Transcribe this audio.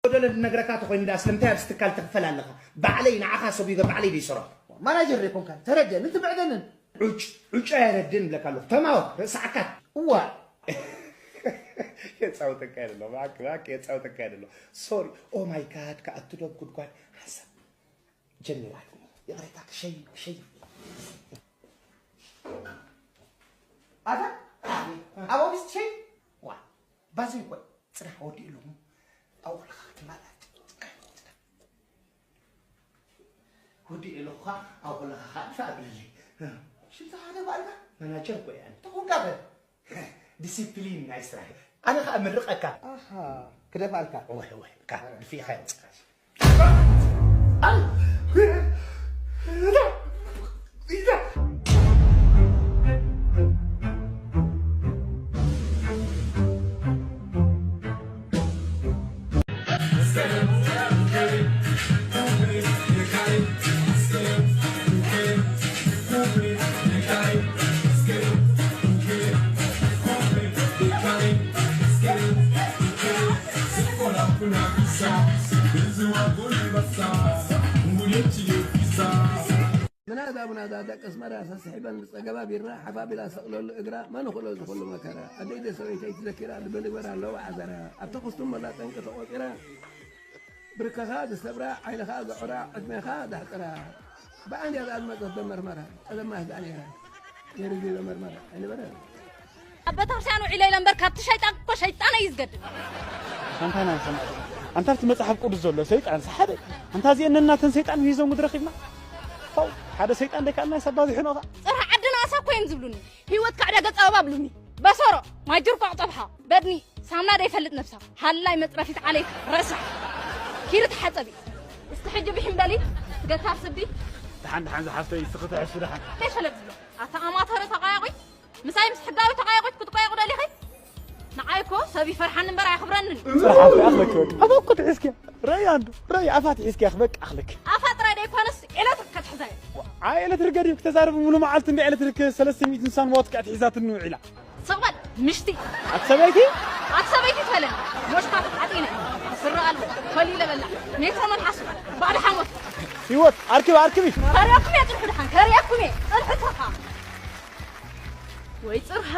ጎደሎ ዝነግረካ ተኾይኑ ዳ ስለምንታይ ኣብዚ ትካል ትኽፈል ኣለኻ? ባዕለይ ንዓኻ ሰጉገ ባዕለይ ዶ ይሰርሖ? ማናጀር ዘይኮንካ ተረደን፣ እቲ ብዕደንን። ዑጭ ዑጭ ኣየረድን እብለካ ኣለኹ። ተማወት ርእሲ ዓካት። እዋ። የጻውተካ የለ፣ ባክ፣ ባክ፣ የጻውተካ የለ። ሶሪ። ኦ ማይ ጋድ፣ ከኣቱ ዶብ ጉድጓድ። ሓሳብ ጀሚራትኒ። ይቕሬታ፣ ክሸይ፣ ክሸይ። ኣታ፣ ኣብ ኦፊስ ትሸይ? ዋ፣ ባዘይ እኮ ጽናሕ ወዲኡ ኣለኹ። ኣብኡ ከለኻ ክትመላለስ። ወዲኡ ኣለኹ፣ ኣብኡ ከለኻ ከዓ ድፋዕ ኣብለለይ። ሽምታ ሓደ ባልካ? ማናጀር እኮ እየ ኣነ። ተኾንካ በል። ዲሲፕሊን ናይ ስራሕ። ኣነ ኸኣ ምርቐካ። ኣሃ፣ ክደፍኣልካ። እወ፣ እወ፣ እካ ድፊእኻ የምጽእካ። ምናዳ ምናዳ ደቂ ኣስመራ ሰስሒበን ብጸገባ ቢራ ሓፋቢላ ሰቕለሉ እግራ መን ኹሎ ዝኹሉ መከራ ኣደይ ደ ሰበይተይ ትዘኪራ ልበ ንግበራ ኣለዋ ዓዘራ ኣብቲ ክስቱም መላ ጠንቂ ተቖጺራ ብርከኻ ዝሰብራ ዓይንኻ ዘዑራ ዕድሜኻ ዳሕጽራ ብኣንድያ ዝኣዝመጸት ዶ መርመራ ጸለማ ህዝኣ ነይራ ነይሩ ዶ መርመራ ኣይነበረ ኣብ ቤተክርስትያን ውዒለ ኢለ እምበር ካብቲ ሸይጣን እኮ ሸይጣን እዩ ዝገድል። ኣንታ ናይ ሰማዕ ኣንታ ኣብቲ መጽሓፍ ቅዱስ ዘሎ ሰይጣን ሓደ ኣንታ እዚአን ነናተን ሰይጣን ሂዞም ምድረኺብና ው ሓደ ሰይጣን ደይከኣልና ሰባ ዝሕኖኻ ጽርሒ ዓድና ኣሳ እኮ እዮም ዝብሉኒ። ህይወት ካዕዳ ገጽ ኣበባ ብሉኒ። በሰሮ ማጅር ቋቕ ጸብሓ በድኒ ሳምና ደይፈልጥ ነብሳ ሃላይ መጽረፊት ዓለይክ ረሳሕ ኪሪ ተሓጸቢ እስቲ ሕጂ ብሒም በሊ ትገታር ስዲ ደሓን ደሓን ዝሓፍተይ እስኺ ትሕሱ ደሓን ደይ ሸለብ ዝብሎ ኣታ ኣማተረ ተቓያቑይ ምሳይ ምስ ሕጋዊ ተቓያቑት ክትቋየቑ ደሊኺ? ንዓይ እኮ ሰብ ይፈርሓኒ እምበር ኣየኽብረንን። ጽርሓ ኣኽለኪ በቃ ኣፋ እኮ ትሒዝኪያ ረይ ኣንዱ ረይ ኣፋ ትሒዝኪያ በቃ ኣኽለኪ ኣፋ ጥራይ ደይኮነስ ኤሌትሪክ ከትሕዛዮ። ኣይ ኤሌትሪክ ገዲፍኪ ተዛረቢ ሙሉ መዓልቲ እንደ ኤሌትሪክ ሰለስተ ሚእቲ ንሳን ዋት ከኣ ትሒዛትኒ ውዒላ። ስቕ በል ምሽቲ ኣቲ ሰበይቲ ኣቲ ሰበይቲ ትበለኒ። ሞሽካ ተዓጢነ ስረ ኣልቦ ኮሊለ በላ ሜትሮ መልሓሱ ባዕዲ ሓሞት። ህይወት ኣርክቢ ኣርክቢ። ከርየኩም እየ ጽንሑ ድሓን ከርየኩም እየ ጽንሑ ተኻ ወይ ጽርሃ።